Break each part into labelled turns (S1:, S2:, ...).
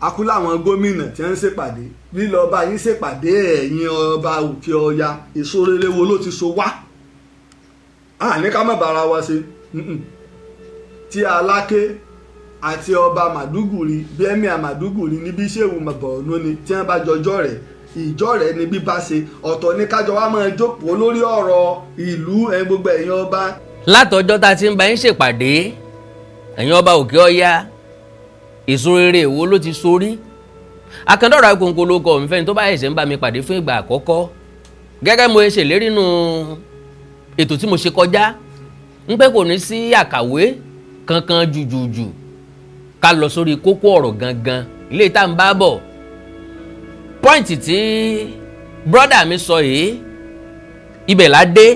S1: Akú láwọn gómìnà tí wọ́n ń ṣèpàdé, lílọ ọba yín ṣèpàdé, ẹ̀yin ọba Òkè Ọya, èso rere wo ló ti so wá? A ní ká má bára wa ṣe. Tí Aláké àti ọba Màdúgùrí, bí Emir Màdúgùrí níbi Ṣéwù Borno ni, tí wọ́n bá jọjọ́ rẹ̀, ìjọ rẹ̀ ni bíbá ṣe ọ̀tọ̀ ní kájọ wa máa jókòó lórí ọ̀rọ̀ ìlú ẹ̀, gbogbo ẹ̀yin ọba.
S2: Látọjọ́ tá a ti ń bá yín ṣèpàdé, ẹ̀yin ọba Òkè Ọya, èso rere èwo ló ti sorí? Akandọ́rọ̀ Awikonko ló kọ mi. Tó bá ẹ̀sẹ̀ ń bá mi pàdé fún ìgbà àkọ́kọ́, gẹ́gẹ́ mo ṣe lérí nù ètò tí mo ṣe kọjá ń pẹ́, kò ní sí àkàwé kankan jùjùjù, ká lọ sórí kókó ọ̀rọ̀ gangan ilé tá n bá bọ̀. Point tí brother mi sọ yìí, ibẹ̀ la dé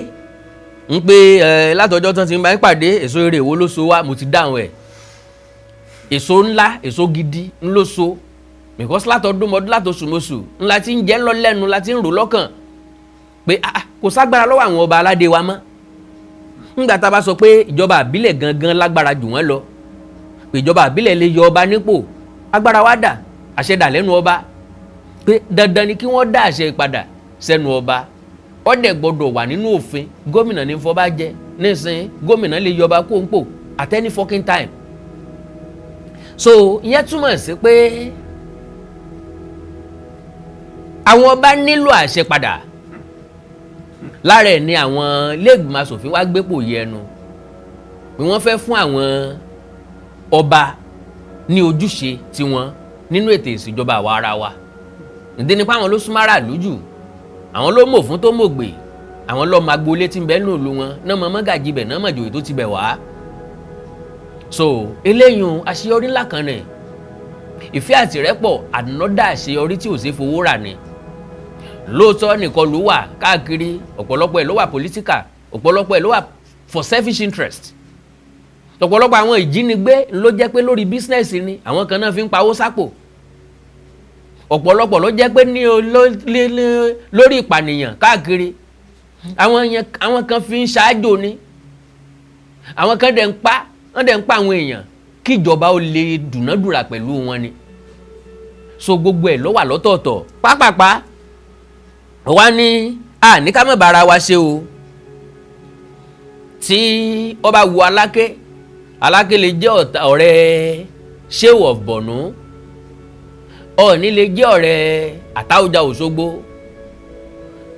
S2: ń pé ẹ látọjọ́ tán ti ń bá ń pàdé, èso rere èwo ló so wá? Mo ti dáhùn ẹ̀. Èso ńlá, èso gidi ń ló so, because látọdún mọdún, látọṣùmọṣù ńlá ti ń jẹ́ ńlọ lẹ́nu, la ti ń rò lọ́kàn pé ah, kò ságbára lọ́wọ́ àwọn ọba aládé wa mọ́. Ńgbà tá a bá sọ pé ìjọba àbílẹ̀ gangan lágbára jù wọ́n lọ, pé ìjọba àbílẹ̀ lè yọ ọba nípò, agbára wa dà, àṣẹ dà lẹ́nu ọba, pé dandan ni kí wọ́n dá àṣẹ padà sẹ́nu ọba, ó dẹ̀ gbọ́dọ̀ wà nínú òfin. Gómìnà ní fọba jẹ nísìnyí, gómìnà lè yọba kó ń pò at any fucking time. So ìyẹn túmọ̀ sí pé àwọn ọba nílò àṣẹ padà. Lára ẹ̀ ni àwọn iléègbìmọ̀ asòfin wá gbépò yẹnu pé wọ́n fẹ́ fún àwọn ọba ní ojúṣe tiwọn nínú ètò ìṣèjọba àwa ara wa. Ìdí ni pé àwọn ló súnmọ́ aráàlú jù, àwọn ló mọ̀ fún tó mọ̀gbè, àwọn lọ́ọ́ agboolé tí ń bẹ nù lù wọn náà, mọ mọ́gàjì bẹ̀ náà, mọ̀jòyè tó ti bẹ̀ wá. So eléyìí, àṣeyọrí ńlá kan nì. Ìfẹ́ àtìrẹ́pọ̀, ànọ́dà àṣeyọrí tí ò ṣe fowó rà ni. Lóòótọ́ nìkan ló wà káàkiri, ọ̀pọ̀lọpọ̀ ẹ̀ ló wà political, ọ̀pọ̀lọpọ̀ ẹ̀ ló wà for selfish interest. Ọ̀pọ̀lọpọ̀ àwọn ìjínigbé ló jẹ́ pé lórí business ni àwọn kan náà fi ń pawó sápò. Ọ̀pọ̀lọpọ̀ ló jẹ́ pé ní lórí ìpànìyàn káàkiri, àwọn yẹn, àwọn kan fi ń ṣáájò ni, àwọn kan dẹ̀ ń pa, wọ́n dẹ̀ ń pa àwọn èèyàn kí ìjọba ó lè dùnádùrà pẹ̀lú wọn ni. So gbogbo ẹ̀ ló wà lọ́tọ̀ọ̀tọ̀. Pápápá wá ní a ní ká má bára wa ṣe o. Tí ó bá wu Aláké, Aláké lè jẹ́ ọ̀rẹ́ Sheu of Borno, Ọọ̀ni lè jẹ́ ọ̀rẹ́ Àtáọ̀jà Òṣogbo,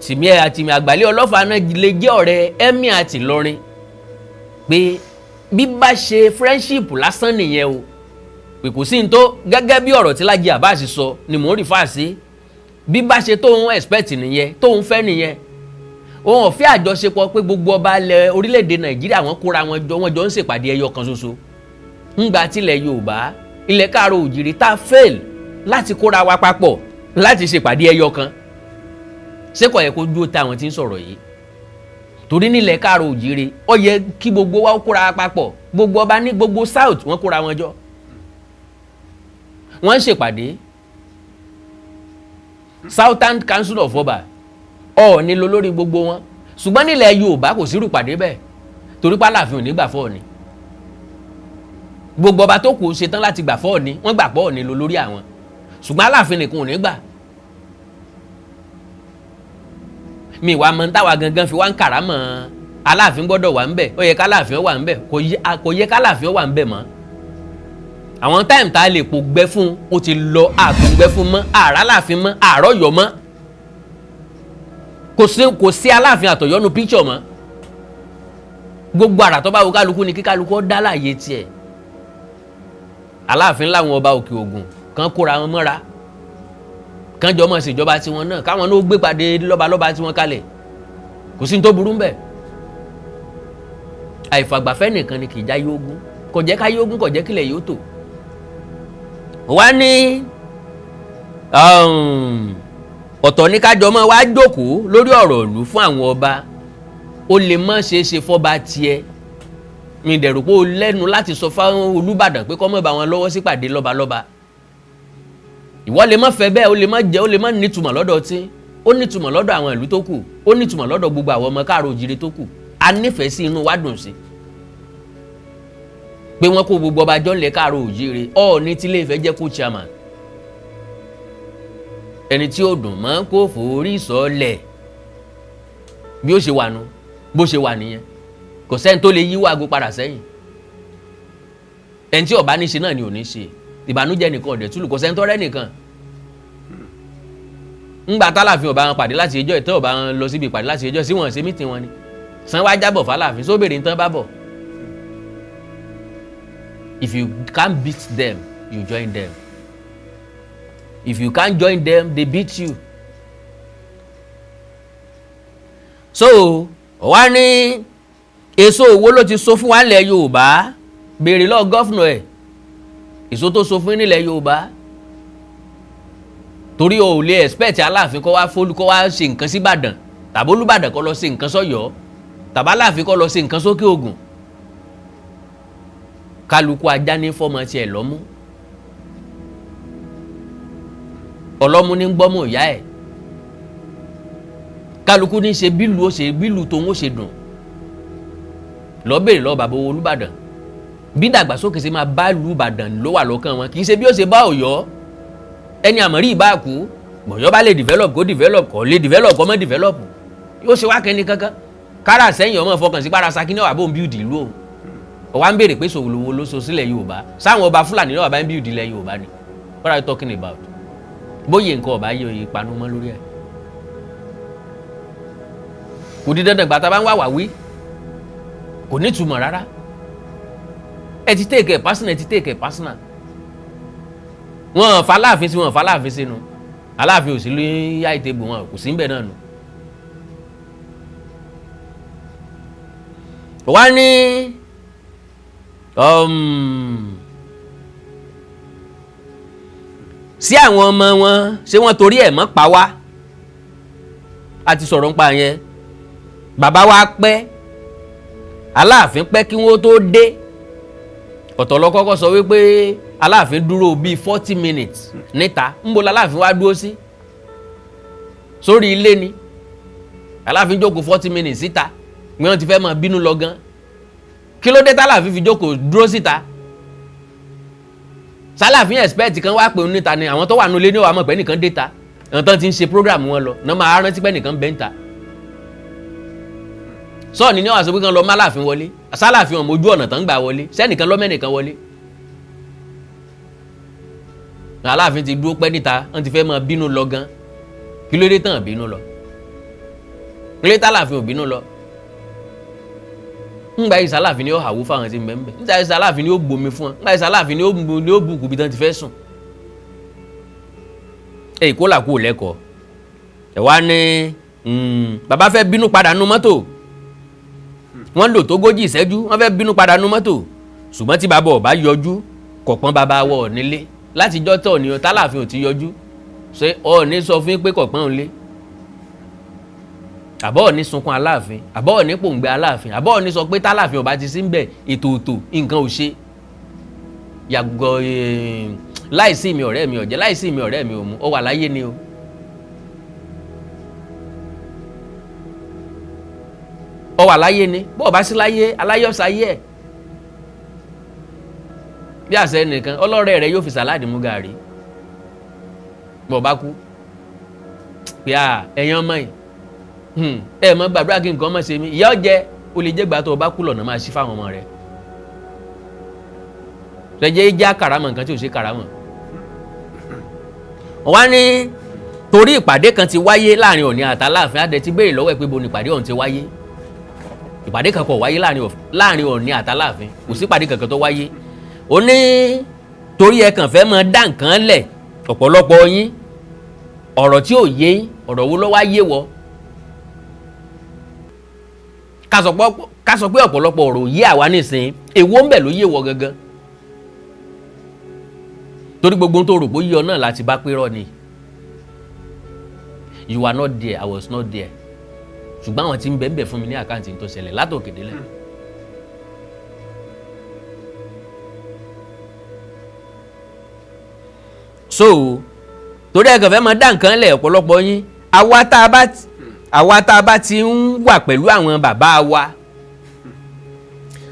S2: Tìmí àtìmí Àgbàlẹ̀ Ọlọ́fà náà lè jẹ́ ọ̀rẹ́ Emir àti Ìlọrin, pé bí bá ṣe friendship lásán nìyẹn o, pé kò sí ní tó. Gẹ́gẹ́ bí ọ̀rọ̀ tí Lájí Abbas sọ ni mò ń rí fáàsì, bí bá ṣe tóun expect nìyẹn, tóun fẹ́ nìyẹn. Òun ò fẹ́ àjọṣepọ̀ pé gbogbo ọba ilẹ̀ orílẹ̀-èdè Nàìjíríà, wọ́n kóra wọn jọ, wọ́n jọ ń ṣèpàdé ẹyọ kan ṣoṣo. Ńgbà tilẹ̀ Yorùbá, ilẹ̀ káàró òjìrì, tá a fail láti kóra wa papọ̀ láti ṣèpàdé ẹyọ kan, ṣé kò yẹ kó dúró tá àwọn tí ń sọ̀rọ̀ yìí? Torí nílẹ̀ káàró òjìrì, ó yẹ kí gbogbo wa kóra wa papọ̀. Gbogbo ọba ní gbogbo south, wọ́n kóra wọn jọ, wọ́n ń ṣèpàdé Southern Council of Ọba, Ọọ̀ni ló lórí gbogbo wọn. Ṣùgbọ́n nílẹ̀ Yorùbá, kò sírù pàdé bẹ́ẹ̀, torí pálàfin ò ní gbà fọ́ Ọọ̀ni. Gbogbo ọba tó kù ṣetán láti gbà fọ́ Ọọ̀ni, wọ́n gbà pọ́ Ọọ̀ni ló lórí àwọn, ṣùgbọ́n Aláàfin nìkan ò ní gbà. Mi wàá mọ táwa gangan fi wá ń kàrámọ̀ Aláàfin gbọ́dọ̀ wà ń bẹ̀, ó yẹ káláàfin wà ń bẹ̀, kò yẹ káláàfin wà ń bẹ̀ mọ́. Àwọn time tá a lè pògbẹ́ fún ó ti lọ, àpògbẹ́ fún mọ́, àrà láàfin mọ́, àrọ́ yọ mọ́, kò sí Aláàfin àtọ̀yọ́nu picture mọ́. Gbogbo àrà tó bá wo kálukú ni kí kálukú ó dá láàyè tiẹ̀. Aláàfin láwọn ọba Òkè Ògùn kan kóra wọn mọ́ra, kan jọ mọ̀ ṣèjọba tiwọn náà, káwọn náà gbé pàdé lọ́balọ́ba tiwọn kalẹ̀. Kò sí ní tó burú ńbẹ̀. Àìfàgbàfẹ́ nìkan ni kì í já yógún, kò jẹ́ ká yógún, kò jẹ́ kílẹ̀ yóò tò. Wá ní ọ̀tọ̀ ní kájọ mọ́ wá jókòó lórí ọ̀rọ̀ ìlú fún àwọn ọba. Ó lè mọ́ ṣeé ṣe fọ́ba tiẹ̀. Mi dẹ̀rù pé ó lẹ́nu láti sọ fáwọn Olúbàdàn pé kó má bá wọn lọ́wọ́ sípàdé lọ́balọ́ba. Ìwọ lè má fẹ́ bẹ́ẹ̀, ó lè má jẹ́, ó lè má nítumọ̀ lọ́dọ̀ tí ó nítumọ̀ lọ́dọ̀ àwọn ìlú tó kù, ó nítumọ̀ lọ́dọ̀ gbogbo àwọn ọmọ káàró òjìrè tó kù. A nífẹ̀ẹ́ sí, inú wa dùn sí pé wọ́n kó gbogbo ọba jọ ńlẹ̀ káàró òjìrè. Ọọ̀ni tí Ilé Ifẹ̀ jẹ́ co-chairman. Ẹni tí ó dùn mọ́ kó forí sọlẹ̀. Bí ó ṣe wà nu, bó ṣe wà nìyẹn. Kò sẹ́ni tó lè yíwọ́ aago padà sẹ́yìn. Ẹni tí ó bá ní ṣe náà ni ò ní ṣe. Ìbànújẹ́ nìkan ọ̀dẹ̀ túlù, kò sẹ́ni tó rẹ́ nìkan. Ńgbà tálàfin ọba wọn pàdé láti ẹjọ́ ìtẹ́, ọba wọn lọ síbi ìpàdé láti ẹjọ́ sí wọn ṣe meeting wọn ni san wá jábọ̀ fàlàfin sóbèrè ń tán bá bọ̀. If you can't beat them, you join them. If you can't join them, they beat you. So wá ní èso òwò ló ti so fún wa nílẹ̀ Yorùbá? Béèrè lọ́ọ́ governor ẹ̀, èso tó so fún nílẹ̀ Yorùbá, torí o ò lè expect Aláàfin kó wá fólú kó wá ṣe nǹkan sí Ìbàdàn, tàbí Olúbàdàn kó lọ ṣe nǹkan sọ́yọ́, tàbí Aláàfin kó lọ ṣe nǹkan sókè Ògùn. Kálukú ajá ní fọmọ tiẹ̀ lọ́mú, ọlọ́mú ní gbọ́mú ìyá ẹ̀. Kálukú ní ṣe bílù ó ṣe bílù tóun ó ṣe dùn. Lọ béèrè lọ́wọ́ bàbá Olúbàdàn bí dàgbàsókè ṣe máa bá ìlú Ìbàdàn ló wà lọ́kàn wọn, kì í ṣe bí ó ṣe bá Ọ̀yọ́. Ẹni àmọ́rí ìbá kú, Ọ̀yọ́ bá lè develop, kó develop, kó lè develop, kó má develop, yóò ṣe wá kẹ́ni kankan. Kára sẹ́yìn ọmọ fọkàn sí para Ṣakí ní wàá bó ń build ìlú òun. Ọ̀wá ń béèrè pé sòwòlówó ló so sílẹ̀ Yorùbá, sáwọn ọba Fúlàní náà wà bá ń build ilẹ̀ Yorùbá ni? What are you talking about? Bóyá nǹkan ọba yẹ ìpanu mọ́ lórí ẹ̀, kò di dandan gbàtà bá ń wà wá wí, kò ní ìtumọ̀ rárá. Ẹ ti take it personal, ẹ ti take it personal. Wọn fa Aláàfin sí, wọn fa Aláàfin sínú. Aláàfin ò sí ní yá ìtẹ̀bù, wọn kò sí ń bẹ̀ náà nù. Wá ní sí àwọn ọmọ wọn, ṣé wọ́n torí ẹ̀ mọ́ pa wá? A ti sọ̀rọ̀ nípa yẹn. Bàbá wa pẹ́, Aláàfin pẹ́ kí wọ́n tó dé. Ọ̀tọ̀ lọ kọ́kọ́ sọ wípé Aláàfin dúró bíi 40 minutes níta. Ńbo l'Aláàfin wá dúró sí? Sórí ilé ni Aláàfin jókòó 40 minutes síta? Ni wọ́n ti fẹ́ máa bínú lọ gan. Kí ló dé tálàfin fi jókòó dúró síta? Sálàfin expect kan wá pé níta ni àwọn tó wà nulẹ̀ ní wàá mọ̀ pé nìkan dé ta. Àwọn tó ti ń ṣe program wọn lọ náà máa rántí pé nìkan bẹ́ ń ta. Sọ́ọ̀ni ní wàá sọ pé kan lọ málàfin wọlé. Sálàfin ọmọ ojú ọ̀nà tán gbà wọlé, sẹ́nìkan lọ́mẹ́nìkan wọlé. Aláàfin ti dúró pẹ́ níta, wọ́n ti fẹ́ máa bínú lọ gan. Kí ló dé tán bínú lọ? Kí ló dé tálàfin ò bínú lọ? Ńgbà yìí sálàfin ni ó hàwó fáwọn tí ń bẹ ń bẹ. Ńgbà yìí sálàfin ni ó gbomi fún wọn. Ńgbà yìí sálàfin ni ó bùkún bí tán ti fẹ́ sùn. Ẹ kó là kú lẹ́kọ̀ọ́. Ẹ wá ní bàbá fẹ́ bínú padà nu mọ́tò. Wọ́n lò tó 40 ìṣẹ́jú, wọ́n fẹ́ bínú padà nu mọ́tò, ṣùgbọ́n tí bàbá ọba yọjú, kò pọ́n bàbá wọ̀ nílé. Látijọ́ tọ̀ ni tálàfin ò ti yọjú, ṣé Ọọ̀ni sọ fún yín pé kò pọ́n òun lé? Àbọ̀ Ọọ̀ni sunkún Aláàfin? Àbọ̀ Ọọ̀ni pòǹgbẹ Aláàfin? Àbọ̀ Ọọ̀ni sọ pé tálàfin ọba ti sí ń bẹ̀, ètò òtò nǹkan ò ṣe yàgò láìsí mi, ọ̀rẹ́ mi ọ̀jẹ́, láìsí mi, ọ̀rẹ́ mi ò mú ọ wà láyé ni o. Ọ wà láyé ni, bó o bá sí láyé, aláyọ̀sáyé ẹ̀ bí àṣẹ nìkan ọlọ́rẹ́ rẹ yóò fi sàláàdì mú gàrí. Bó o bá kú pé à ẹ̀yin ọmọ yìí, ẹ mọ gbàdúrà kí nǹkan mọ̀ ṣe mí, ìyá ọ̀jẹ̀ o lè jẹ́ gbà tó o bá kú lọ́nà máa ṣí fáwọn ọmọ rẹ. Rẹjẹ jẹ́ àkàràmọ̀ nǹkan tí ò ṣe kàràmọ̀. Wọ́n á ní torí ìpàdé kan ti wáyé láàrin Ọọ̀ni àtàláàfin. Adẹ ti béèrè lọ́wọ́ ẹ̀ pé bo ni ìpàdé ọ̀hún ti wáyé. Ìpàdé kan kò wáyé láàrin Ọọ̀ni àtàláàfin, kò sí ìpàdé kankan tó wáyé. Ó ní torí ẹ kàn fẹ́ máa dá nǹkan lẹ̀, ọ̀pọ̀lọpọ̀ yín, ọ̀rọ̀ tí ò yé yín, ọ̀rọ̀ wo ló wá yé wọ? Ká sọ pé ọ̀pọ̀lọpọ̀ ọ̀rọ̀ yé àwa nísìnyí, èwo ń bẹ̀ ló yé wọ gangan? Torí gbogbo tó rò pé yí ọ náà láti bá pé rọ ni. You are not there, I was not there, ṣùgbọ́n àwọn tí ń bẹ ń bẹ fún mi ní account tó ṣẹlẹ̀ látòkè délẹ̀. So torí ẹ kàn fẹ́ máa dá nǹkan lẹ̀, ọ̀pọ̀lọpọ̀ yín, àwa tá a bá ti ń wà pẹ̀lú àwọn bàbá wa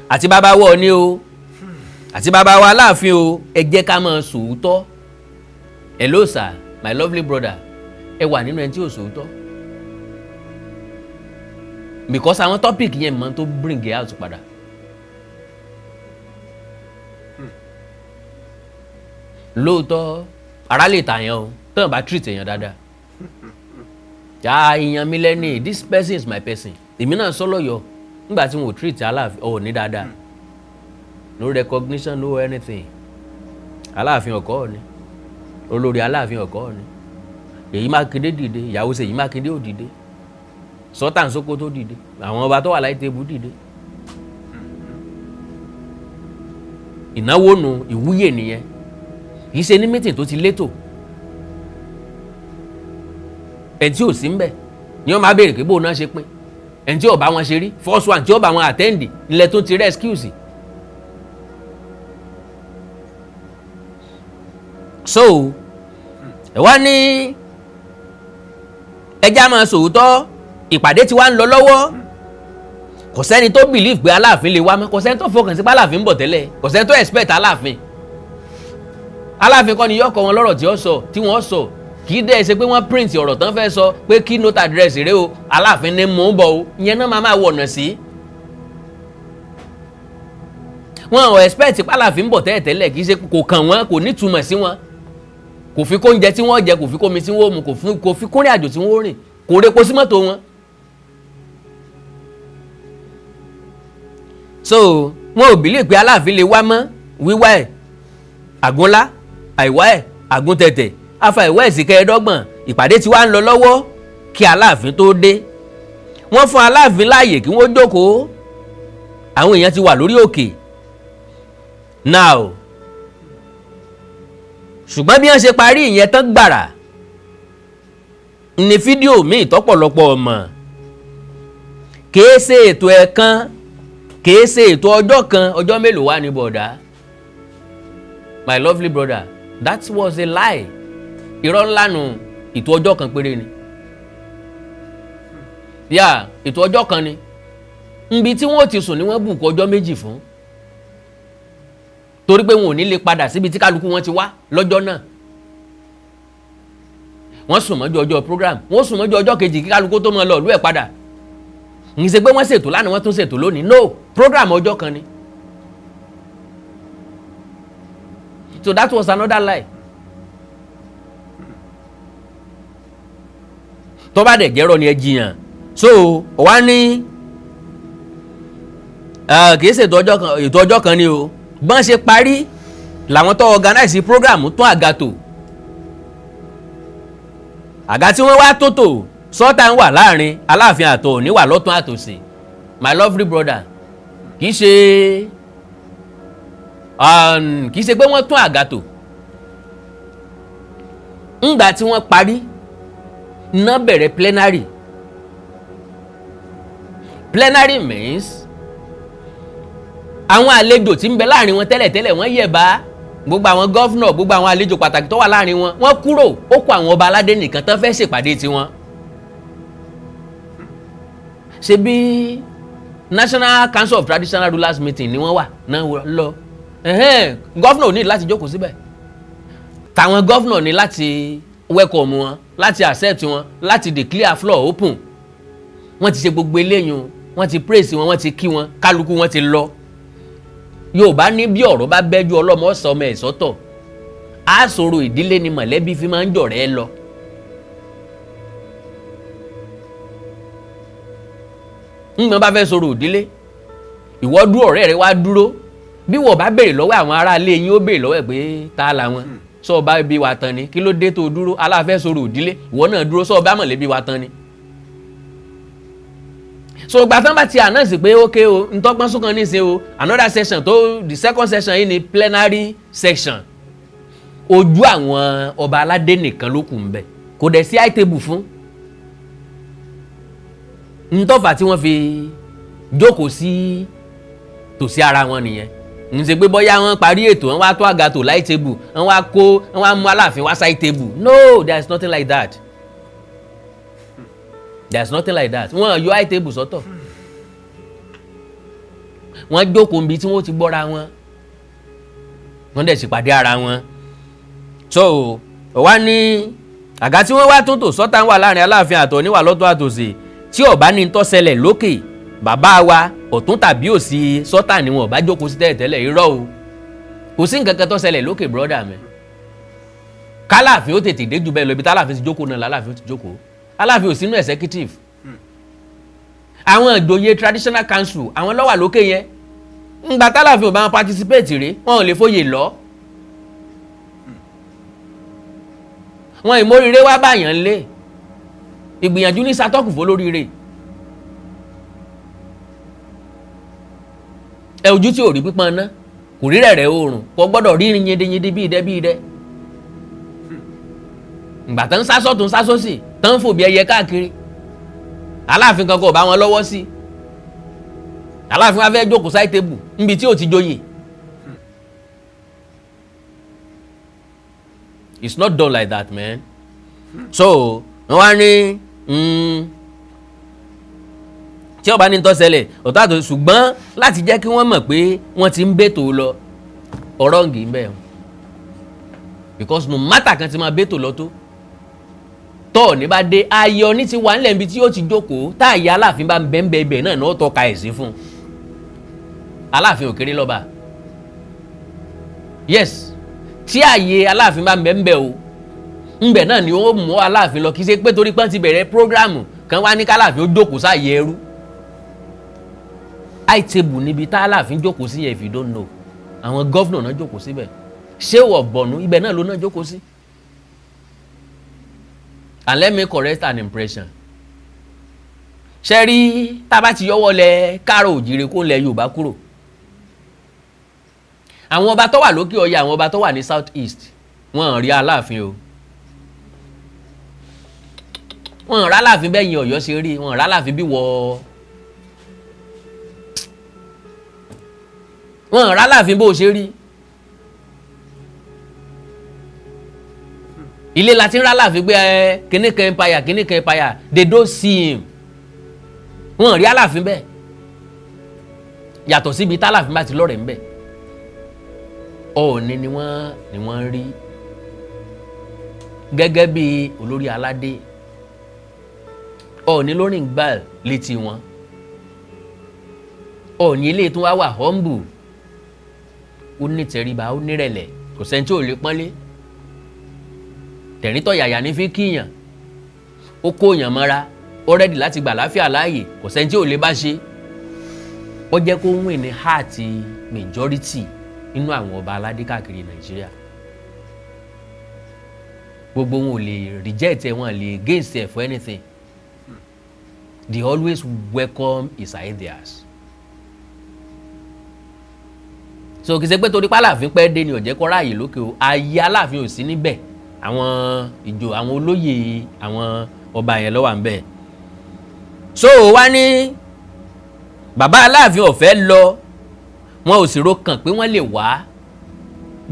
S2: àti bàbá wa Ọọ̀ni o àti bàbá wa Aláàfin o, ẹ jẹ́ ká máa sòótọ́. Hello sir, my lovely brother. Ẹ wà nínú ẹni tí ò sòótọ́, because àwọn topic yẹn mọ tó bring it out padà. Lóòótọ́, ara lè tàyàn o tán bá treat èèyàn dáadáa. Yà èèyàn mi lẹ́ni, this person is my person. Èmi náà sọ lọ́yọ̀ọ́ nígbà tí wọn ò treat Aláàfin Ọọ̀ni dáadáa, no recognition, no anything. Aláàfin ọ̀kọ́ Ọọ̀ni, olórí Aláàfin ọ̀kọ́ Ọọ̀ni Èyí Mákindé dìde, ìyàwó Ṣèyí Mákindé ò dìde, Sultan Sókótó dìde, àwọn ọba tó wà láì tébù dìde. Ìnáwó nu ìwúyè nìyẹn, kì í ṣe ní meeting tó ti létò. Ẹ̀ tí ò sí ń bẹ̀ ni wọ́n máa béèrè pé bóun náà ṣe pín. Ẹni tí ò bá wọn ṣe rí, first one tí ó bá wọn attend ilẹ̀ tó ti rẹ́ excuse. So ẹ wá ní ẹjá máa sòótọ́. Ìpàdé tí wàá ń lọ lọ́wọ́, kò sẹ́ni tó believe pé Aláàfin lè wá mọ́, kò sẹ́ni tó fọkàn sí pé Aláàfin ń bọ̀ tẹ́lẹ̀, kò sẹ́ni tó expect Aláàfin. Aláàfin kọ́ ni yóò kọ́ wọn lọ́rọ̀ tí ó sọ, tí wọ́n sọ. Kì í dẹ́ ṣe pé wọ́n print ọ̀rọ̀ tán fẹ́ sọ pé key note address rẹ o, Aláàfin ní mò ń bọ̀ o, ìyẹn náà máa máa wọ̀nà sí. Wọn ò expect pé Aláàfin ń bọ̀ tẹ́lẹ̀tẹ́lẹ̀, kì í ṣe kò kàn wọ́n, kò nítumọ̀ sí wọn, kò fi kó oúnjẹ tí wọ́n jẹ, kò fi kó omi tí wọ́n mu, kò fi kórìn àjò tí wọ́n rìn, kò repo sí mọ́tò wọn. So wọn ò believe pé Aláàfin lè wá mọ́. Wíwá ẹ̀ àgúnlá, àìwá ẹ̀ àgúntẹ̀tẹ̀, afa ìwá ẹ̀ sì kẹẹ̀ẹ́dọ́gbọ̀n. Ìpàdé tí wàá ń lọ lọ́wọ́ kí Aláàfin tó dé. Wọ́n fún Aláàfin láàyè kí wọ́n jókòó, àwọn èèyàn ti wà lórí òkè now. Ṣùgbọ́n bí wọ́n ṣe parí ìyẹn tán gbàrà ní fídíò míì tọ́pọ̀lọpọ̀ ọmọ. Kìí ṣe ètò ẹ̀kan, kìí ṣe ètò ọjọ́ kan, ọjọ́ mélòó wà ní bọ̀dá. My lovely brother, that was a lie. Irọ́ ńlá nu. Ètò ọjọ́ kan péré ni yà, ètò ọjọ́ kan ni. Nbi tí wọ́n ti sùn ni wọ́n bùkún ọjọ́ 2 fún, torí pé wọn ò ní lè padà síbi tí kálukú wọn ti wá lọ́jọ́ náà. Wọ́n sùn mọ́jú ọjọ́ program, wọ́n sùn mọ́jú ọjọ́ kejì kí kálukú tó máa lọ ìlú ẹ̀ padà. Ń ṣe pé wọ́n ṣètò lánàá, wọ́n tún ṣètò lónìí. No, program ọjọ́ kan ni. So that was another lie. Tó bá dẹ̀ jẹ́rọ ni ẹ jiyàn. So wá ní kì í ṣe ètò ọjọ́ kan ni o. Bọ́n ṣe parí làwọn tó organize program tún àga tò. Àga tí wọ́n wá tó tò, sọ́tà ń wà láàrin Aláàfin àtọ̀ Ọọ̀ni wà lọ́tún àtòsì. My lovely brother, kì í ṣe pé wọ́n tún àga tò. Ńgbà tí wọ́n parí ná bẹ̀rẹ̀ plenary. Plenary means àwọn àlejò tí ń bẹ láàrin wọn tẹ́lẹ̀tẹ́lẹ̀ wọ́n yẹ̀ bá gbogbo àwọn gọ́fúnà, gbogbo àwọn àlejò pàtàkì tó wà láàrin wọn, wọ́n kúrò. Ó kó àwọn ọba aládé nìkan tán fẹ́ ṣèpàdé tiwọn. Ṣe bí National Council of Traditional Rulers meeting ni wọ́n wà náà lọ. Gọ́fúnà ò ní láti jókòó síbẹ̀. Tàwọn gọ́fúnà ní láti welcome wọn, láti accept wọn, láti declare floor open. Wọ́n ti ṣe gbogbo eléyìí, wọ́n ti praise wọn, wọ́n ti kí wọn, kálukú wọn ti lọ. Yorùbá ní bí ọ̀rọ̀ bá bẹ́jú ọlọ́mọ ọ̀sán ọmọ ẹ̀ sọ́tọ̀. Á sọ̀rọ̀ ìdílé ni mọ̀lẹ́bí fi máa ń jọ̀rẹ́ lọ. Ńgbọ́n bá fẹ́ sọ̀rọ̀ ìdílé, ìwọ dúró, ọ̀rẹ́ rẹ wá dúró. Bí wọ́n bá béèrè lọ́wọ́ àwọn aráalé yín, ó béèrè lọ́wọ́ ẹ̀ pé ta làwọn, sọ bá bí wa tán ni, kí ló dé tó dúró? Aláfẹ́ sọ̀rọ̀ ìdílé, ìwọ náà dúró, sọ bá mọ̀lẹ́bí wa tán ni. So ìgbà tán bá ti announce pé ok o, ntọ́gbọ́n sún kan nísìnyí o, another session tó the second session yìí ni plenary session. Ojú àwọn ọba aládé nìkan ló kù ń bẹ̀, kò dẹ̀ sí high table fún ntọ́fà tí wọ́n fi jókòó sí tòsí ara wọn nìyẹn. Ń ṣe pé bóyá wọ́n parí ètò, wọ́n wá tó àga tò láì table, wọ́n wá kó, wọ́n wá mú Aláàfin wá sáì table. No, there is nothing like that. There is nothing like that. Wọ́n yọ high table sọ́tọ̀, wọ́n jókòó níbi tí wọ́n ti gbọ́ra wọn, wọ́n dẹ̀ sì pàdé ara wọn. So wá ní Àga tí wọ́n wá tún tò, sọ́tà ń wà láàrin Aláàfin àtọ̀ níwà lọ́tọ̀ àtòsí. Tí ó bá ní tó ṣẹlẹ̀ lókè, bàbá wa ọ̀tún tàbí òsì sọ́tà ni wọn ò bá jókòó sí tẹ́lẹ̀tẹ́lẹ̀. Irọ́ o, kò sí nǹkan kan tó ṣẹlẹ̀ lókè, brother mi. Kálàfin ó tètè dé jù bẹ́ẹ̀ lọ, ibi tálàfin ti jókòó náà lálàfin ó ti jókòó. Aláàfin ò sínú executive. Àwọn ìjòyè traditional council, àwọn ló wà lókè yẹn. Ńgbà tálàfin ò bá wọn participate rè, wọn ò lè fòye lọ. Wọn ìmóríire wá báyàn lé ìgbìyànjú ní satọ́kù fólóríire. Ẹ ojú tí ò rí pípọ́n ná kò rí rẹ̀rẹ̀ oòrùn, kò gbọ́dọ̀ rí yindeyinde bí idẹ bí idẹ. Ìgbà tán ń sá sọ́tún sá sósì, tán ń fò bí ẹyẹ káàkiri, Aláàfin kan kò bá wọn lọ́wọ́ sí. Aláàfin wa fẹ́ jókòó side table níbi tí ò ti joyè. It's not done like that, man. So wọ́n wá ní tí ọba ní tó ṣẹlẹ̀ ọ̀tọ̀ àtò, ṣùgbọ́n láti jẹ́ kí wọ́n mọ̀ pé wọ́n ti ń bètò lọ, ọ̀rọ̀ ń gì ń bẹ̀, because no matter kan ti máa bètò lọ tó tọ́ ní bá dé, ayọ̀ ní ti wà nílẹ̀ níbi tí yóò ti jókòó. Tá àyè Aláàfin bá ń bẹ́ẹ̀ bẹ́ẹ̀ náà náà tọ́ka ẹ̀ sí fún un. Aláàfin ò kéré lọ́ba. Yes, tí àyè Aláàfin bá ń bẹ́ẹ̀ bẹ́ẹ̀ o ń bẹ̀ náà ni ó mú Aláàfin lọ. Kì í ṣe pé torí pọ́n ti bẹ̀rẹ̀ prógráàmù kan wá ní káláàfin ó jókòó sáàyè ẹrú. High table níbi tá Aláàfin jókòó sí yẹn, if you don't know, àwọn governor náà jókòó síbẹ̀. Ṣé wọ̀ bọ̀nú ibẹ̀ náà ló náà jókòó sí. And let me correct an impression. Ṣe rí, tá a bá ti yọwọ́ lẹ káàrọ̀ òjìrè kó lẹ Yorùbá kúrò, àwọn ọba tó wà lókè ọya, àwọn ọba tó wà ní south east, wọ́n rí Aláàfin o. Wọ́n rí Aláàfin bẹ́ẹ̀ yẹn. Ọ̀yọ́ ṣe rí, wọ́n rí Aláàfin bí wọ́, wọ́n rí Aláàfin bó ṣe rí. Ilé la ti ń rálàfin pé ẹ kíní kan empire, kíní kan empire. They don't see him. Wọ́n rí Aláàfin bẹ́ẹ̀, yàtọ̀ síbi tálàfin bá ti lọ́rẹ̀ ń bẹ̀. Ọ̀ọ̀ni ni wọ́n rí gẹ́gẹ́ bí olórí aládé. Ọ̀ọ̀ni lórí gbà létí wọn. Ọ̀ọ̀ni eléyìí tó wá wà humble, ó ní tẹríba, ó nírẹ̀lẹ̀, kò sẹ́ni tí ò lè pọ́nlé. Tẹ̀ríntọ̀ yàyà ní fi kíyàn, ó kó yàn mọ́ra, ó ready láti gbà láfíà láàyè, kò sẹ́ni tí ò lè bá ṣe. Ó jẹ́ kó win ní heart majority nínú àwọn ọba aládé káàkiri Nàìjíríà. Gbogbo wọn ò lè reject ẹ, wọn lè against ẹ for anything. They always welcome his ideas. So kì í ṣe pé torí pálàfin pẹ́ dé ni ó jẹ́ kó ráàyè lókè o. Ayé Aláàfin ò sí níbẹ̀. Àwọn ìjò, àwọn olóyè, àwọn ọba yẹn ló wà ń bẹ̀. So wá ní bàbá Aláàfin ò fẹ́ lọ, wọn ò sì ro kàn pé wọ́n lè wá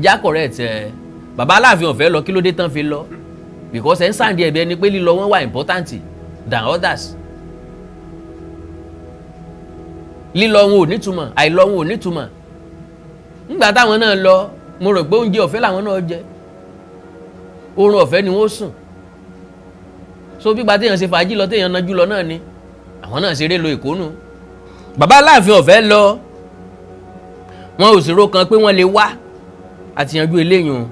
S2: já correct ẹ. Bàbá Aláàfin ò fẹ́ lọ, kí ló dé tán fi lọ? Because ẹ̀ ń sàǹdí ẹ̀bí ẹni pé lílọ wọn wà important than others. Lílọ wọn ò nítumọ̀, àìlọ wọn ò nítumọ̀. Nígbà táwọn náà lọ, mo rò pé oúnjẹ ọ̀fẹ́ làwọn náà jẹ, oorun ọ̀fẹ́ ni wọ́n sùn. So bí gba téèyàn ṣe fàájì lọ, téèyàn nájú lọ náà ni àwọn náà ṣeré lọ ìkónú. Bàbá Aláàfin ọ̀fẹ́ lọ, wọn ò sì ro kan pé wọ́n lè wá àti yanjú eléyìí o.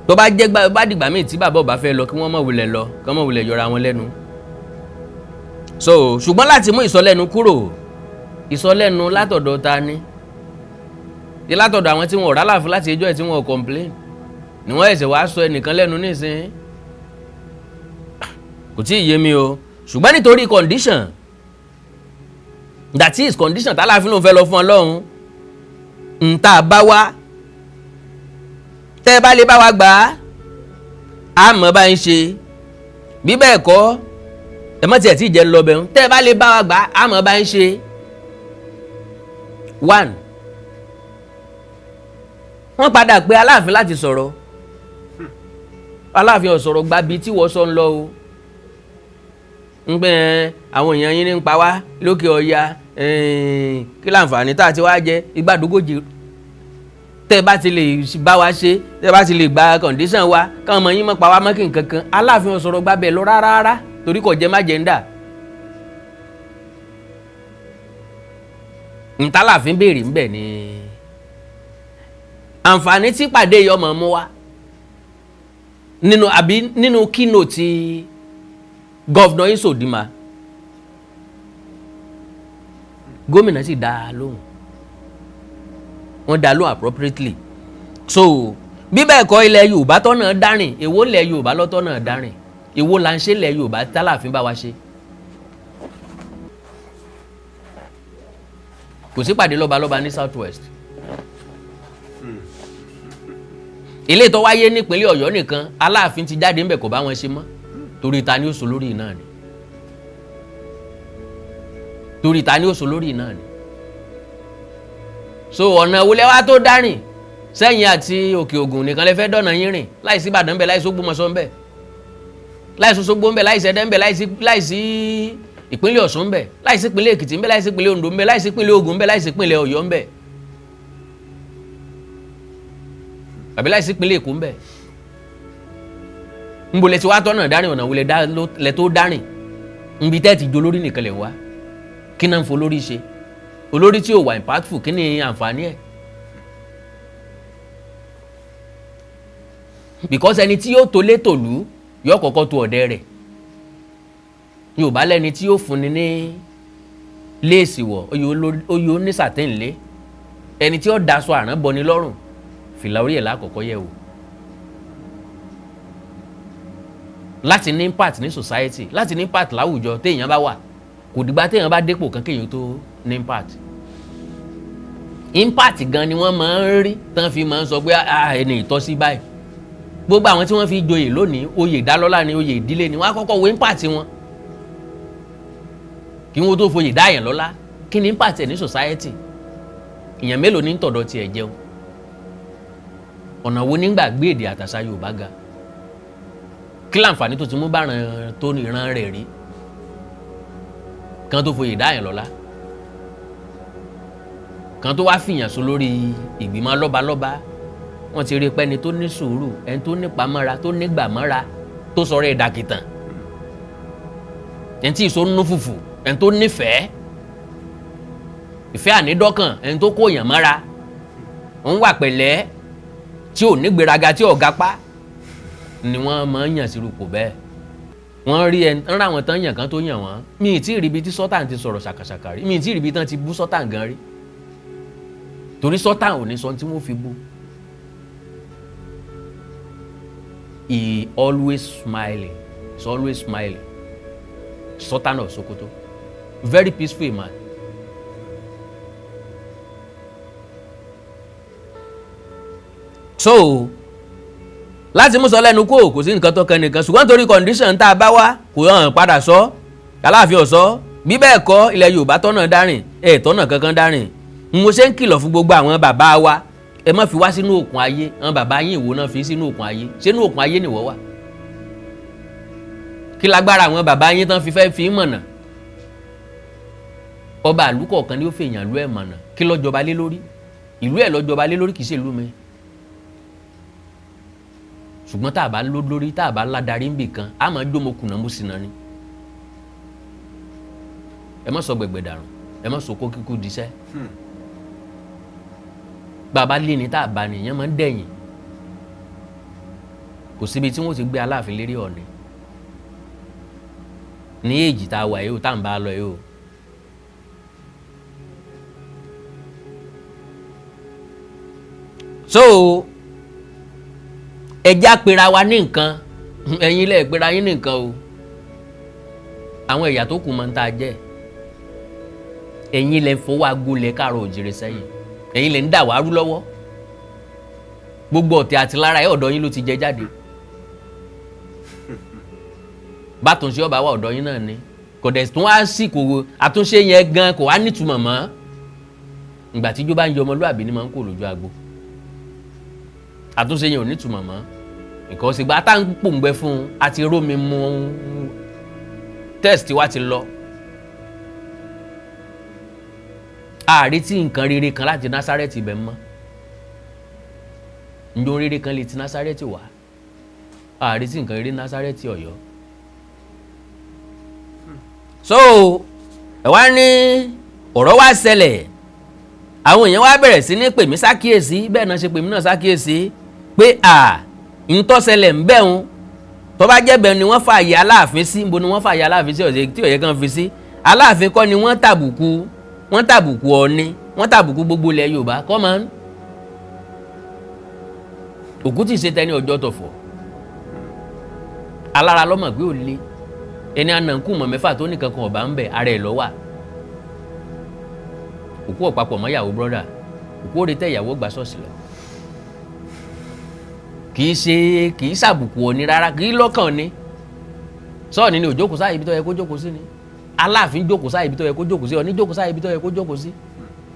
S2: Tó bá jẹ́ bá dìgbà míì tí bàbá ọba fẹ́ lọ, kí wọ́n má wulẹ̀ lọ, kí wọ́n má wulẹ̀ yọra wọn lẹ́nu. So ṣùgbọ́n láti mú ìsọlẹ́nu kúrò, ìsọlẹ́nu látọ̀dọ̀ ta ni? Ti látọ̀dọ̀ àwọn tí wọn ò rálàfin láti ẹjọ́ ẹ̀ tí wọn ò complain ni wọ́n ẹ̀sẹ̀ wàá sọ ẹnìkan lẹ́nu nísìnyí, kò tí ì yé mi o. Ṣùgbọ́n nítorí condition, that is condition tálàfin ló ń fẹ́ lọ fún Ọlọ́run ń tá a bá wá, tẹ́ ẹ bá lè bá wa gbà á, á mọ̀ bá ń ṣe. Bí bẹ́ẹ̀ kọ́, ẹ mọ̀ tiẹ̀ tí ì jẹ́ lọ bẹ̀rù. Tẹ́ ẹ bá lè bá wa gbà á, mọ̀ bá ń ṣe. One, wọ́n padà pé Aláàfin láti sọ̀rọ̀. Aláàfin ò sọ̀rọ̀ gbabi tí wọ́n sọ ń lọ o. Ń pẹ́ àwọn èèyàn yín ní ń pa wá lókè ọya, kí láǹfààní tá a ti wá jẹ igbádógójì. Tẹ́ ẹ bá ti lè bá wa ṣe, tẹ́ ẹ bá ti lè gba condition wa, káwọn ọmọ yín mọ̀ pa wá mọ́ kí nǹkan kan. Aláàfin ò sọ̀rọ̀ gbábẹ́ lọ rárá rárá, torí kò jẹ́ májẹ̀ńdà. Ntàláàfin béèrè ńbẹ̀ ni àǹfààní tí pàdé yìí ọmọ mú wá nínú àbí nínú keynote Governor Uzodinma. Gómìnà sì dá a lóhùn, wọ́n dá a lóhùn appropriately. So bí bẹ́ẹ̀ kọ́, ilẹ̀ Yorùbá tọ́nà dárìn, èwo ilẹ̀ Yorùbá lọ́tọ́nà dárìn? Èwo là ń ṣe ilẹ̀ Yorùbá tálàfin bá wa ṣe? Kò sí pàdé lọ́balọ́ba ní South West. Ilé tó wáyé nípínlẹ̀ Ọ̀yọ́ nìkan, Aláàfin ti jáde ńbẹ̀, kò bá wọn ṣe mọ́. Torí ta ni ó sọ lórí náà ni? Torí ta ni ó sọ lórí náà ni? So ọ̀nà wo lẹ wá tó dárìn? Sẹ́yìn àti Òkè Ògùn nìkan lẹ fẹ́ dọ̀nà yín rìn, láìsí Ìbàdàn ńbẹ̀, láìsí Ògbómọ̀ṣọ́ ńbẹ̀, láìsí Òṣogbo ńbẹ̀, láìsí Ẹdẹ ńbẹ̀, láìsí ìpínlẹ̀ Ọ̀ṣun ńbẹ̀, láìsí ìpínlẹ̀ Èkìtì ńbẹ̀, láìsí ìpínlẹ̀ Oǹdó ńbẹ̀, láìsí ìpínlẹ̀ Ògùn ńbẹ̀, láìsí ìpínlẹ̀ Ọ̀yọ́ ńbẹ̀, àbí láìsí ìpínlẹ̀ Èkó ńbẹ̀. Nbo lẹ ti wá tọ́nà dárìn? Ọ̀nà wo lẹ tó dárìn? Nbi tẹ́ ti jo lórí nìkan lẹ̀ wá. Kí náà ń fo lórí ṣe? Olórí tí ò wà impactful, kí ni àǹfààní ẹ̀? Because ẹni tí yóò tó létòlú yóò kọ́kọ́ tó ọ̀dẹ rẹ̀. Yorùbá lẹ́ni tí yóò fúnni ní léèsì wọ̀, oyè onísàtẹ́ǹlé. Ẹni tí yóò daṣọ àrán bọni lọ́rùn, fìlà orí ẹ̀ lákọ̀ọ́kọ́ yẹ̀ wò. Láti ní impact ní society, láti ní impact láwùjọ téèyàn bá wà, kò dìgbà téèyàn bá dépò kan kéèyàn tó ní impact. Impact gan ni wọ́n máa ń rí tán fi máa ń sọ pé ẹni ìtọ́sí báyìí. Gbogbo àwọn tí wọ́n fi joyè lónìí, oyè ìdálọ́lá ni, oyè ìdílé ni, wọ́n á kọ́kọ́ wo impact wọn kí wọ́n tó foyè dá yẹn lọ́lá. Kí ni impact ẹ̀ ní society? Èèyàn mélòó ní tọ̀dọ̀ tiẹ̀ jẹun? Ọ̀nà wo nígbà gbé èdè àtàṣà Yorùbá ga? Kí láǹfààní tó ti mú báran tó ìran rẹ̀ rí kan tó foyè dá yẹn lọ́lá, kan tó wá fìyàn so lórí ìgbìmọ̀ lọ́balọ́ba? Wọ́n ti rí pé ẹni tó ní sùúrù, ẹni tó nípamọ́ra, tó nígbàmọ́ra, tó sọ̀rọ̀ ẹ̀ dàkìtàn, ẹni tí ìṣó nú fùfù, ẹni tó nífẹ̀ẹ́, ìfẹ́ ànídọ́kàn, ẹni tó kó èèyàn mọ́ra, òun wà pẹ̀lẹ́, tí ò ní gbéraga, tí ò gapá, ni wọ́n máa ń yàn sírúpò bẹ́ẹ̀. Wọ́n rí ẹ ń ra àwọn tán yàn kan tó yàn wọ́n. Mi ì tí ì rí ibi tí sọ́tàn ti sọ̀rọ̀ ṣàkàṣàkà rí. Mi ì tí ì rí ibi tán ti bú sọ́tàn gan rí, torí sọ́tàn ò ní sọ tí wọ́n fi bú. He always smiling, he's always smiling. Sultan of Sokoto, very peaceful man. So láti mú sọ lẹ́nu kó kò sí nǹkan tó kan nìkan, ṣùgbọ́n torí condition tá a bá wá kò hàn padà sọ, Aláàfin ọ̀sọ́. Bí bẹ́ẹ̀ kọ́, ilẹ̀ Yorùbá tọ́nà dárìn, ẹ̀ tọ́nà kankan dárìn. Mo ṣe ń kìlọ̀ fún gbogbo àwọn bàbá wa, ẹ má fi wá sínú òkun ayé. Àwọn bàbá yín ìwò náà fi sínú òkun ayé? Sínú òkun ayé nìwọ wà? Kí lágbára àwọn bàbá yín tán fi fẹ́ fi mọ̀nà? Ọba ìlú kọ̀ọ̀kan ni ó fi èèyàn lú ẹ̀ mọ̀nà. Kí ló jọba lé lórí? Ìlú ẹ̀ ló jọba lé lórí, kì í ṣe ìlú mi. Ṣùgbọ́n tá a bá ló lórí, tá a bá ládàrí ń bì kan, a máa jó mo kùnà mo sì nà ni. Ẹ má sọ gbẹ̀gbẹ̀ dàrún, ẹ má sọ kó kíkú diṣẹ́. Bàbá lé ní tá a bá nìyẹn máa ń dẹ̀yìn. Kò síbi tí wọ́n ti gbé Aláàfin lérí Ọ̀ọ̀ni ní èjì tá a wà yìí o, tá à ń bá a lọ yìí o. So ẹja pera wa ní nǹkan, ẹ̀yin lẹ pera yín ní nǹkan o. Àwọn ẹ̀yà tó kù máa ń tá a jẹ́. Ẹ̀yin lẹ fọwọ́ agolẹ̀ káàrọ̀ òjìrè sẹ́yìn, ẹ̀yin lẹ ń dà wá rú lọ́wọ́. Gbogbo ọ̀tẹ̀ àti lára ẹ̀ ọ̀dọ̀ yín ló ti jẹ jáde. Bátúnṣe ọba wa ọ̀dọ̀ yín náà ni, kò dẹ̀ tún wá sí kò àtúnṣe yẹn gan kò wá nítumọ̀ mọ́. Ìgbà tí ijó bá ń yọ ọmọlúàbí ni máa ń kó lójú agbo. Àtúnṣe yẹn ò nítumọ̀ mọ́. Nǹkan ṣègbà tá à ń pòǹgbẹ fún un àti rómi mu test wa ti lọ. Àrètí nǹkan rere kan láti Násárẹ́tì ibẹ̀ mọ́. Ǹjọ́ ohun rere kan lè ti Násárẹ́tì wá? Ààrẹ tí nǹkan rere Násárẹ́tì Ọ̀yọ́. So ẹ wá ní ọ̀rọ̀ wá ṣẹlẹ̀, àwọn èèyàn wá bẹ̀rẹ̀ sí ní pè mí sákìyèsí. Bẹ́ẹ̀ náà ṣe pè mí náà sákìyèsí pé à ń tó ṣẹlẹ̀ ń bẹ̀ ń tó bá jẹ́ bẹ́ẹ̀ ni wọ́n fààyè Aláàfin sí. Níbo ni wọ́n fààyè Aláàfin sí ọ̀sẹ̀ tí òye kan fi sí? Aláàfin kọ́ ni wọ́n tàbùkù, wọ́n tàbùkù Ọọ̀ni, wọ́n tàbùkù gbogbo ilẹ̀ Yorùbá. Come on, òkú tí ì ṣe tẹni ọjọ́ tọ̀fọ̀ alára lọ́mọ̀ pé ò le ẹni ànàkú mọ̀ mẹ́fà tó nìkan kan ọ̀bá ń bẹ̀ ara ẹ̀ lọ́wà. Òkú ọ̀pápọ̀ mọ́ ìyàwó, brother, òkú òde tẹ ìyàwó gbà ṣọ́ọ̀ṣì lọ. Kì í ṣe, kì í ṣàbùkù Ọ̀ní rárá, kì í lọ́kàn ni. Sọ́ọ̀ni ni òjókòó sáà ibi tó yẹ kó jókòó sí ni Aláàfin jókòó sáà ibi tó yẹ kó jókòó sí, Ọ̀ní jókòó sáà ibi tó yẹ kó jókòó sí.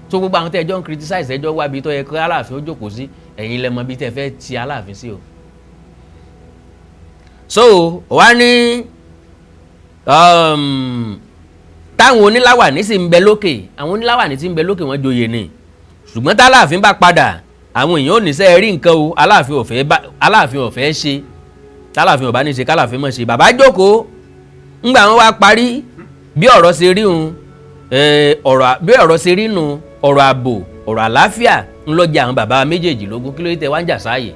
S2: Tó gbogbo àwọn tẹ́ ẹjọ́ ń criticize, ẹjọ́ wá ibi tó yẹ kó Aláàfin ó jókòó sí. Ẹ̀yin lẹ mọ̀ bí tẹ́ fẹ́ ti Aláàfin sí o. So wá ní táwọn oníláwàní sì ń bẹ lókè, àwọn oníláwàní tí ń bẹ lókè, wọ́n joyè ni. Ṣùgbọ́n táláàfin bá padà, àwọn èèyàn ò ní sẹ́ rí nǹkan o. Aláàfin ò fẹ́ bá, Aláàfin ò fẹ́ ṣe. Táláàfin ò bá ní ṣe, káláàfin mọ̀ ṣe. Bàbá jókòó ńgbà wọn wá parí bí ọ̀rọ̀ ṣe rí hun, ọ̀rọ̀ bí ọ̀rọ̀ ṣe rí nu, ọ̀rọ̀ ààbò, ọ̀rọ̀ àlàáfíà ńlọ́jà àwọn bàbá méjèèjì lógún. Kí ló dé tẹ wá ń jà sáàyè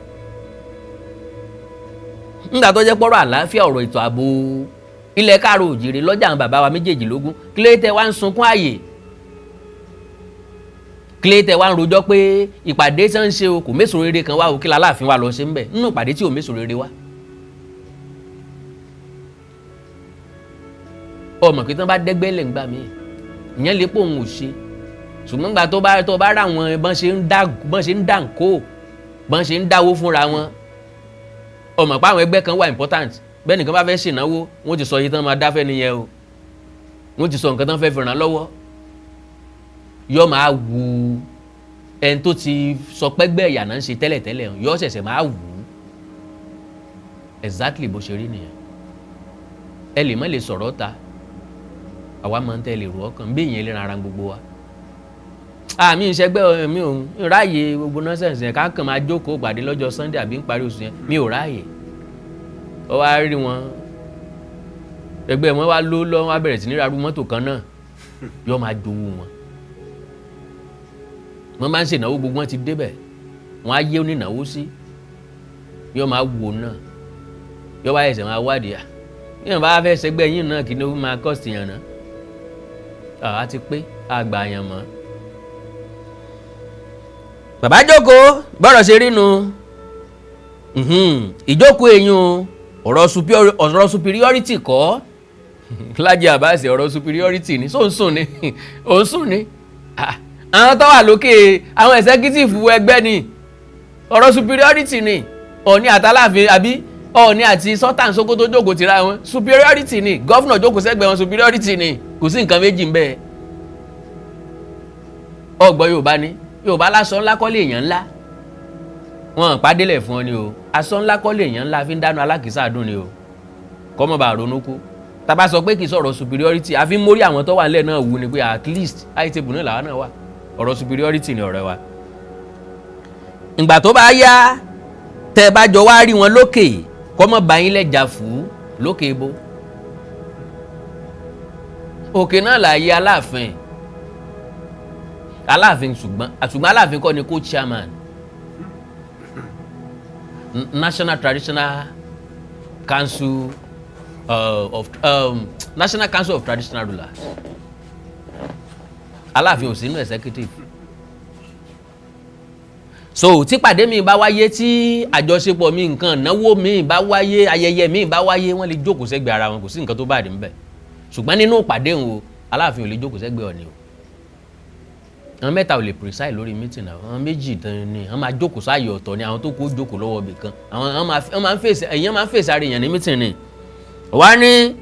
S2: ńgbà tó jẹ́ pọ́rọ̀ àlàáfíà, ọ̀rọ̀ ètò ààbò ilẹ̀ káàró òjìrè lọ́jà àwọn bàbá wa méjèèjì lógún? Kí ló dé tẹ wá ń sunkún àyè? Kí ló dé tẹ wá ń rojọ́ pé ìpàdé tí wọ́n ń ṣe o kò méso rere kan wá o? Kí l'Aláàfin wa lọ ṣe ń bẹ̀ nínú ìpàdé tí ò méso rere wá? Ọmọ pé tí wọ́n bá dẹ́gbẹ́ lẹ̀ ń gbà mí, ìyẹn lè pò òun ò ṣe, ṣùgbọ́n gbà tó bá rà wọn bọ́n ṣe ń dà ń kó, bọ́n ṣe ń dáwó fúnra wọn, ọmọ pé àwọn ẹgbẹ́ kan wà important. Bẹ́ẹ̀ nìkan bá fẹ́ ṣènáwó, wọ́n ti sọ iye tán máa dáfẹ́ nìyẹn o, wọ́n ti sọ nǹkan tán fẹ́ fi ràn lọ́wọ́. Yọ máa wù ẹni tó ti sọ pẹ́gbẹ́ ìyà náà ń ṣe tẹ́lẹ̀tẹ́lẹ̀, yọ ṣẹ̀ṣẹ̀ máa wù ú. Exactly bó ṣe rí nìyẹn. Ẹ lè má lè sọ̀rọ̀ ta, àwa máa ń tẹ́ lè rò ọkàn bí ìyẹn lè ran ara gbogbo wa. Àmì ìṣẹ́gbẹ́ mi ò ń ráàyè gbogbo nonsense yẹn, ká kàn máa jókòó pàdé lọ́jọ́ Sunday àbí ń parí oṣù yẹn, mi ò ráàyè. Ó wá rí wọn, ẹgbẹ́ wọn wá ló lọ́, wá bẹ̀rẹ̀ sí ní rarú mọ́tò kan náà, yóò máa jowú wọn. Wọ́n máa ń ṣènáwó, gbogbo wọn ti débẹ̀, wọ́n á yé onínáwó sí, yóò máa wò náà, yóò wá ẹsẹ̀ máa wádìí. À yíyan bá fẹ́ ṣẹgbẹ́ yín náà, kí ni ó máa cost yàn náà? Àá ti pé àgbà yàn mọ́. Bàbá jókòó, gbọ́dọ̀ ṣe rí nu ìjókòó eyín. Ọ̀rọ̀ superiority kọ́, Lájí Àbáṣe, ọ̀rọ̀ superiority ni sóun ni òun sùn ni. Àwọn tó wà lókè, àwọn executive ẹgbẹ́ ni, ọ̀rọ̀ superiority ni. Ọ̀ní àtàláàfin àbí Ọọ̀ni àti Sultan Sokoto jókòó tira wọn, superiority ni. Governor jókòó sẹ́gbẹ̀ẹ́ wọn, superiority ni. Kò sí nǹkan méjì ń bẹ́ẹ̀. Ọgbọ́n Yorùbá ni, Yorùbá lásán ńlá kọ́ lè yàn ńlá, wọn pàdélẹ̀ fún ọ ni o. Aṣọ ńlá kọ́ lè yàn ńlá fi ń dáná alákìísà dùn ni o, kọ́mọ bá ronú kú. Tá bá sọ pé kì í sọ̀rọ̀ superiority, àfi mórí àwọn tó wà nílẹ̀ náà wù ni pé at least high table náà làwọn náà wà. Ọ̀rọ̀ superiority ni ọ̀rẹ́ wa. Ìgbà tó bá yá, tẹ́ ẹ bá jọ wá rí wọn lókè, kọ́mọ bá yín lẹ́jà fún lókè ibo. Òkè náà là yẹ Aláàfin, Aláàfin, ṣùgbọ́n Aláàfin kọ́ ni co-chairman National Traditional Council of National Council of Traditional Rulers. Aláàfin ò sínú executive. So tí pàdé mi bá wáyé, tí àjọṣepọ̀ mi, nǹkan náwó mi bá wáyé, ayẹyẹ mi bá wáyé, wọ́n lè jókòó sẹ́gbẹ̀ẹ́ ara wọn, kò sí nǹkan tó bá dé níbẹ̀. Ṣùgbọ́n nínú ìpàdé òun o, Aláàfin ò lè jókòó sẹ́gbẹ̀ẹ́ Ọ̀ọ̀ni o. Àwọn mẹ́ta ò lè preside lórí meeting náà, àwọn méjì tán ni àwọn máa jókòó sáàyè ọ̀tọ̀ ni, àwọn tó kó jókòó lọ́wọ́ ibì kan. Àwọn máa ń fèsì, èèyàn máa ń fèsì ara èèyàn ní meeting ni. Wá ní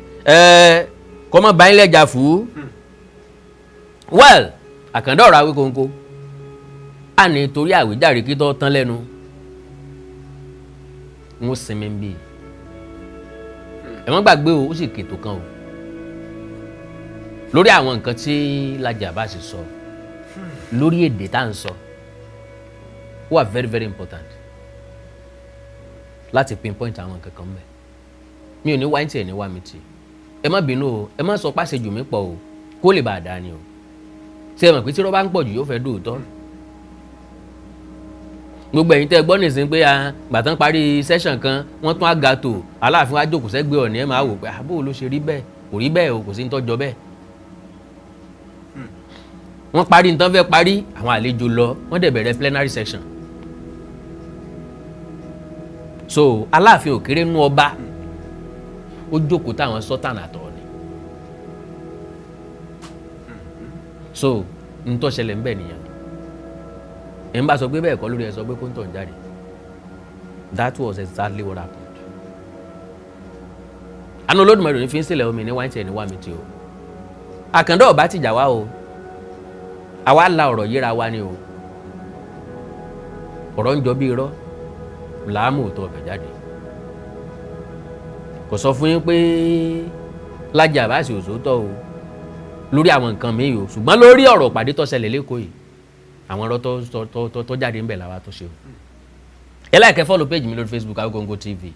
S2: kọ́mọ báyìí lẹ́jà fún. Well, àkàndá ọ̀rọ̀ Awíkonko á ní torí àwíjàre kí tó tán lẹ́nu ń ó sinmi ń bì. Ẹ má gbàgbé o, ó sì kètò kan o lórí àwọn nǹkan tí Laji Abbas sọ lórí èdè tá à ń sọ. Ó wà very very important. Láti pinpoint àwọn nǹkan kan mẹ́, mi ò ní wá ní tiẹ̀ ní wá mi tì. Ẹ má bínú o, ẹ má sọ pàṣẹ jù mí pọ̀ o, kó lè bàa dá ni o. Ṣé ẹ mọ̀ pé tí irọ́ bá ń pọ̀ jù, yóò fẹ́ dòótọ́? Gbogbo ẹ̀yin tẹ́ ẹ gbọ́ nìsín pé gbàtàn parí session kan, wọ́n tún àga tò, Aláàfin wá jókòó sẹ́gbẹ̀ẹ́ Ọọ̀ni, ẹ máa wò pé àbó ló ṣe rí bẹ́ẹ̀. Kò rí bẹ́ẹ̀ o, kò sí ní tọ́jọ́ bẹ́ẹ̀. Wọ́n parí nǹkan fẹ́ parí, àwọn àlejò lọ, wọ́n dẹ̀ bẹ̀rẹ̀ plenary session. So Aláàfin òkèrè nú ọba, ó jókòó táwọn sultan àtọ̀ ni. So n tó ṣẹlẹ̀ ń bẹ̀ nìyẹn. Ẹ̀ ń bá sọ pé bẹ́ẹ̀ kọ́ lórí, ẹ sọ pé kó ń tọ̀ ń jáde. That was exactly what happened. Àánú Olódùmarè ní fi ń sílẹ̀ omi ní wáńtí ẹ̀ ní wá mi tí o. Àkàndá ọba tìjà wá o, àwa la ọ̀rọ̀ yíra wa ni o. Ọ̀rọ̀ ń jọ bí irọ́ làámù òótọ́ ọbẹ̀ jáde. Kò sọ fún yín pé Lájí Àbáàsì òsòótọ́ o lórí àwọn nǹkan míì o, ṣùgbọ́n lórí ọ̀rọ̀ ìpàdé tó ṣẹlẹ̀ lẹ́kọ̀ọ́ yìí, àwọn ọ̀rọ̀ tó jáde ń bẹ̀ làwa tó ṣe o. Ẹ like, follow page mi lórí Facebook, Awikonko TV.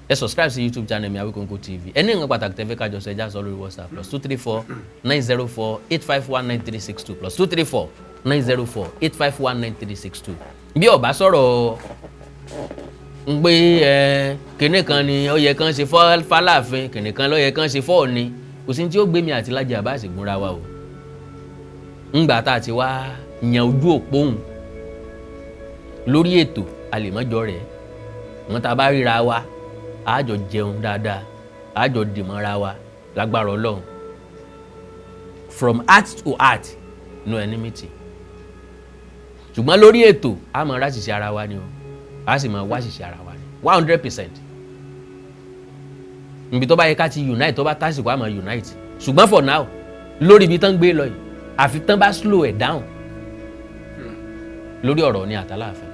S2: Ẹ subscribe sí YouTube channel mi, Awikonko TV. Ẹ ní nǹkan pàtàkì tẹ́fẹ́ kájọ sọ, ẹ já sọ lórí WhatsApp, +234 904 851 9362, +234 904 851 9362. Bí ó bá sọ̀rọ̀ ń pé ẹ kinní kan ni ó yẹ kán ṣe fáláàfin, kinní kan ló yẹ kán ṣe fọ́ọ̀ni, kò sí tí ó gbé mi àti Lájí Àbáàsì gúnra wa o. Ńgbà tá a ti wá yan ojú òpó òun lórí ètò àlèmọ́jọ rẹ̀ wọn, tá a bá ríra wa, a jọ jẹun dáadáa, a jọ dìmọ́ra wa lágbára Ọlọ́run. From heart to heart, no enmity. Ṣùgbọ́n lórí ètò, a máa ráṣìṣe ara wa ni o, a sì máa wá ṣìṣe ara wa ni 100%. Níbi tó bá yẹ ká ti unite, tó bá tásìkò, a máa unite. Ṣùgbọ́n for now, lórí ibi tán gbé lọ yìí, àfi tán bá slow ẹ̀ down lórí ọ̀rọ̀ ní àtàláàfin.